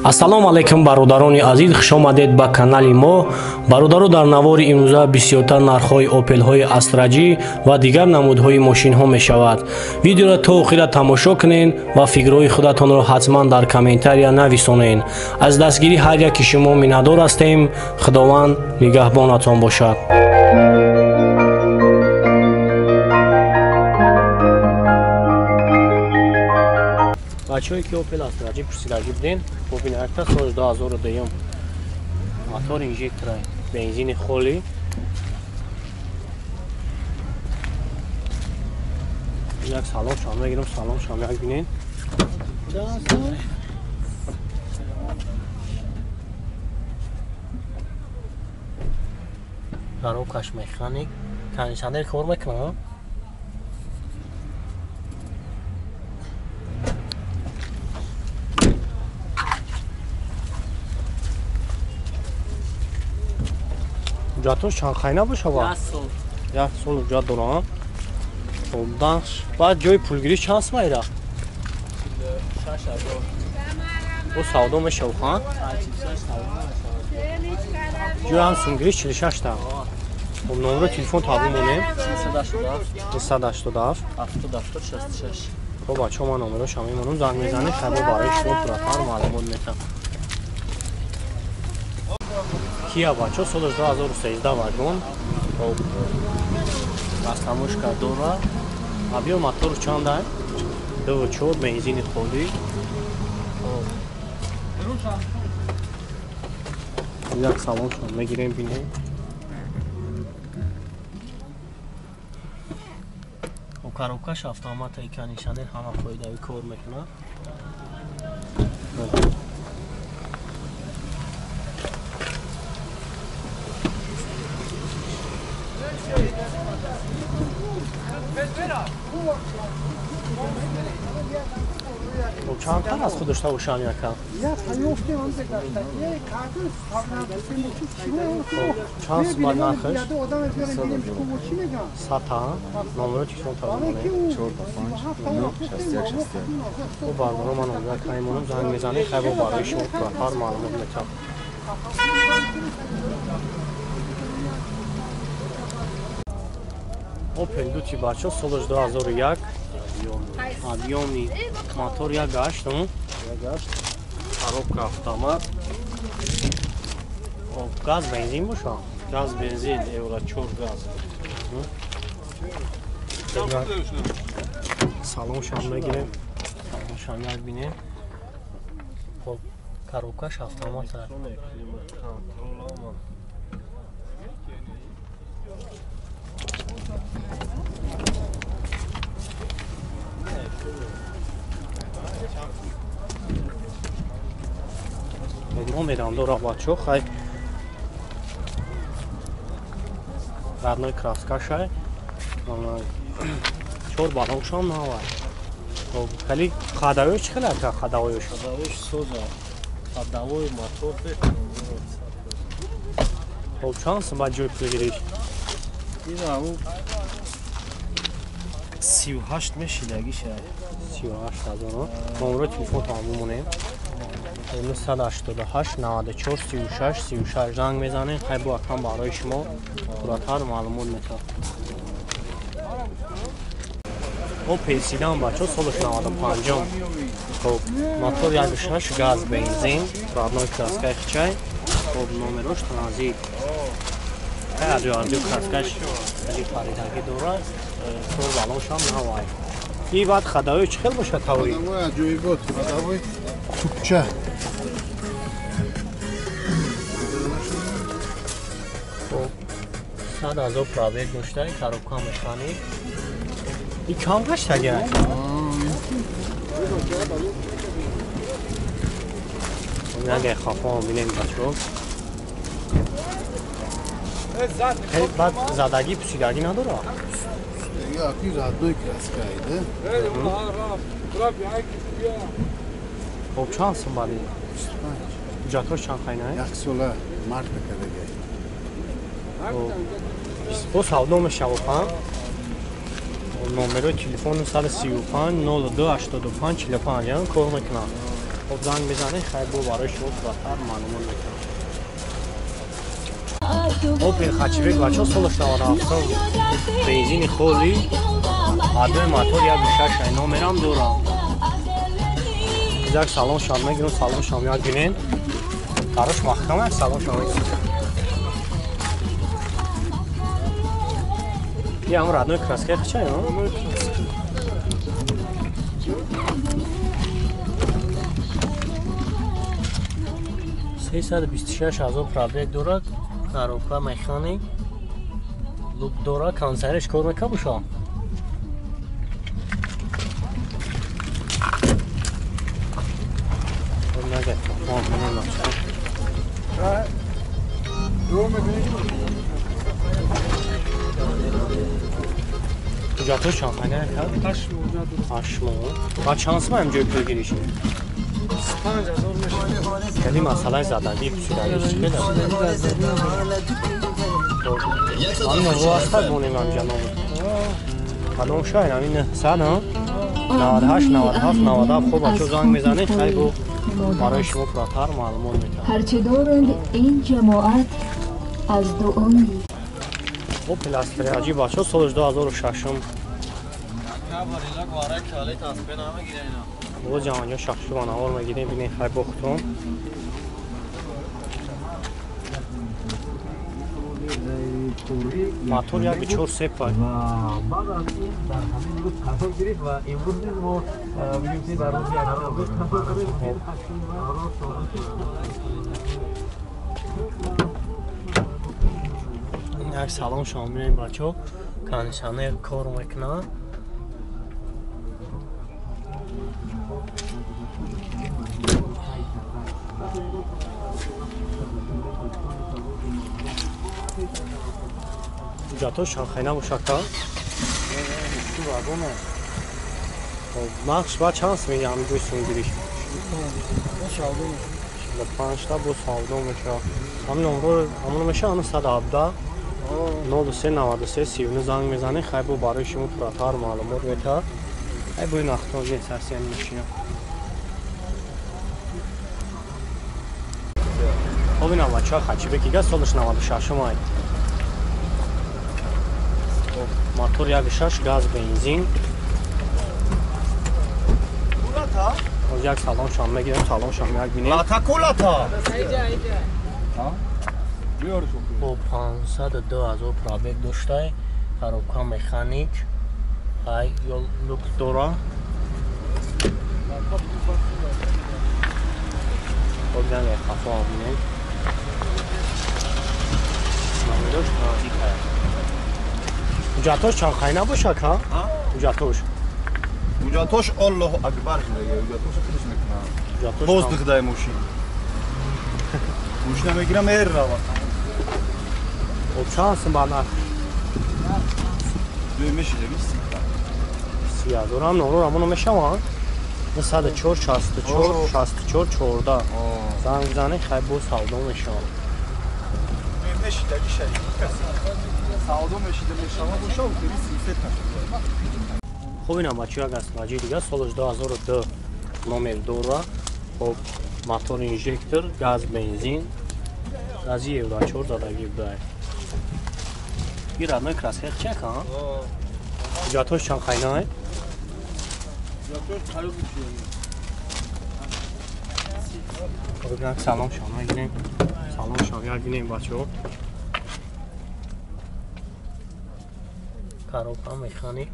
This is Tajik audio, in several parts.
Ассалому алайкум бародарони азиз, хуш омадед ба канали мо. Бародаро, дар навори имрӯза бисёртар нархҳои Опелҳои Астра-Ҷи ва дигар намудҳои мошинҳо мешавад. Видеоро то охира тамошо кунед ва фикрҳои худатонро ҳатман дар комментария нависонед. Аз дастгирии ҳар яки шумо миннатдор ҳастем. Худованд нигаҳбонатон бошад. Бачаҳое ки Opel Astra-J пурсидагӣ буден, бубинед, соли 2002 мотор инжектор, бензини холӣ. Як салон шам мегирам, салон шам як бинед. Коробкаш механик, кондиционер кор мекунад. Ҳуҷҷатҳош чанд хайна бошава? Як сол ҳуҷҷат дорам. Хоб, баъд ҷои пулгирӣ чанд сум айра? 6000. Бо савдо мешав, ха? Ҷои ҳам сумгирӣ 46 та. Хоб, номеро телефон табу монем. 387 77 66. Хоб, бачаҳо, ман номерошам мемонам, занг мезанед, хайбо барои шумо пурратар маълумот метам. Кия бачо, соли 2013 вагон. Растамошка дора. Объем мотор чанд ай? 2.4 бензини холӣ. Як салоншон мегирем, бинем. Коробкаш автомат, кондиционер ҳама қоидави кор мекунад. Чанд тан аз худ дошта бошам яка? Чанд сум бад нархаш? 100 та. Номеро телефон табу монем. 4 5 9 61 61. Хоб, барнома ман номера каймонам, занг мезанед, хайбо барои шумо пурратар маълумот метам. Opel Duty бачо, солаш 2001, объёми мотор 1.8, коробка автомат. Газ бензин боша? Газ бензин, евро 4 газ. Салон шам мегирем, салон шам як бинем. Хоб, коробкаш автомат. Климат-контрол. Номерам дора бачо, хай родной краскашай. Чор балоншам навай. Хоб, хали ходовой чӣ хел ака ходовойш? Ходовойш соза. Ходовой мотор. Хоб, чанд сум баъд ҷои пулгириш? Ина 38 мешидагиша. 38 ҳазор. Номеро телефон тамом монем. 988 94 36 36 занг мезанем, хайбо акам барои шумо пурратар маълумот метавад. Opel Sedan бачо, солаш 95. Хоб, мотор 1.6 газ бензин, родной краскаи хичай. Хоб, номерош транзит. Хай адю краскаш хеле паридагӣ дорад. Чор балоншам навай. И баъд ходовой чӣ хел бошад тавои? Ходовой аҷоибот, ходовой тупча. Хоб, 100 000 пробег дошта, коробка механик. И кам гаштага? Яге хафо бинем бачо. Баъд задагӣ пусидагӣ надора? Яки родной краскаида. Хоб, чанд сум баъди? Ҳуҷҷатҳош чанд хайна? Як сола марта кардагай. Бо савдо мешавад, ха? Номерои телефон 135 02 85 45 кор мекунад. Хоб занг мезанед, хайр бо барои шумо пурратар маълумот мекунам. Опел хэтчбек бачаҳо солаш 97, бензини холи, адои мотор 1.6 номерам дорам. Як салон шам мегирам, салон шам як бинен. Тарош маҳкам як салон шам мегирам. Я ҳам родной краска хчай, а? 326 000 пробег дорад, коробка механик, люк дорад, кондиционерш кор мекунад боша? Ҳуҷҷатҳо чанд хайна кард? 8 моҳ. 8 моҳ. Ба чанд сум ҳам ҷои пул гириши? 25 000 мешавад. Кали масъалаи задагӣ пусидагӣ чӣ хел аст? Ҳамин номро аст монем ҳамҷа номр. Кадом шаҳр? Ҳамин 900 98 97 97. Хуб бачаҳо занг мезанед, хайр бо барои шумо пурратар маълумот метаҳам. Ҳарче доранд ин ҷамоат аз дуои Опел Астра аҷиб бачаҳо солаш 2006. Боз ҷавонҷон шахши ба навор мегирем, бинед хай бохтон. Мотор 1.4 сепа. Ва баъд аз ин дар ҳамин рӯз қарор гирифт ва имрӯз низ мо бигӯем ки дар рӯзи якшанбе қарор дорем. Як салон шумо бинед бачаҳо, кондиционер кор мекунад. Ҳуҷҷатҳо шанхай набошад ка? Нақш ба чанд сум ҳамин ҷои сумгириш? 45 та бо савдо мешавад. Ҳамин номро ҳамон мешавад, ҳамин 117 03 93 39 занг мезанед, хай бо барои шумо пурратар маълумот метаҳад. Ай бои нахтон нест ҳасти ҳамин машина. Хоб инам бачаҳо хэтчбеки га солаш 96 май. Мотор 1.6 газ бензин. Боз як салон шам мегирем, салон шам як бинем. Лата кулата. Бо 502 000 пробег доштай, коробка механик, ай ё люк дора. Хоб ҷанг хафо бинем. Номераш наздик ая. Ҳуҷҷатҳош чанд хай набошад ка? Ҳуҷҷатҳош. Ҳуҷҷатҳош Аллоҳу акбар шудаги, ҳуҷҷатҳош худаш мекунад. Воздух дай мошин. Мошина мегирам мерава. Хоб чанд сум ба нарх? Дуй мешидаги 30. 30 000 ҳам номро рамоно мешаванд? 104 64 64 14 занг бизанед, хай бо савдо мешавад. Мешидаги шарик. Савдо мешида мешавад, боша, 33 та. Хуб инам бачаҳо як астраҷи дига солаш 2002 номер дора. Хоб мотор инжектор, газ бензин, гази евро 4 задагӣ будай. И родной краска чек, а? Ҳуҷҷатҳош чанд хайнай? Хоб як салон шом мегирем. Салон шом як бинем бачаҳо. Коробка механик.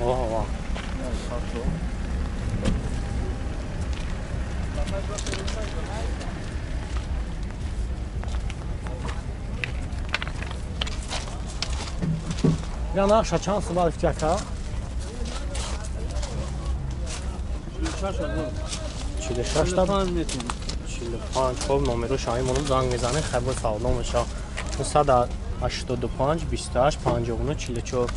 Ова. Я наша чанд сум баъд фтяка? 46 та 45. Хоб номеро шаҳи монум занг мезанед, хай бо савдо мешавад. 985 28 59 44.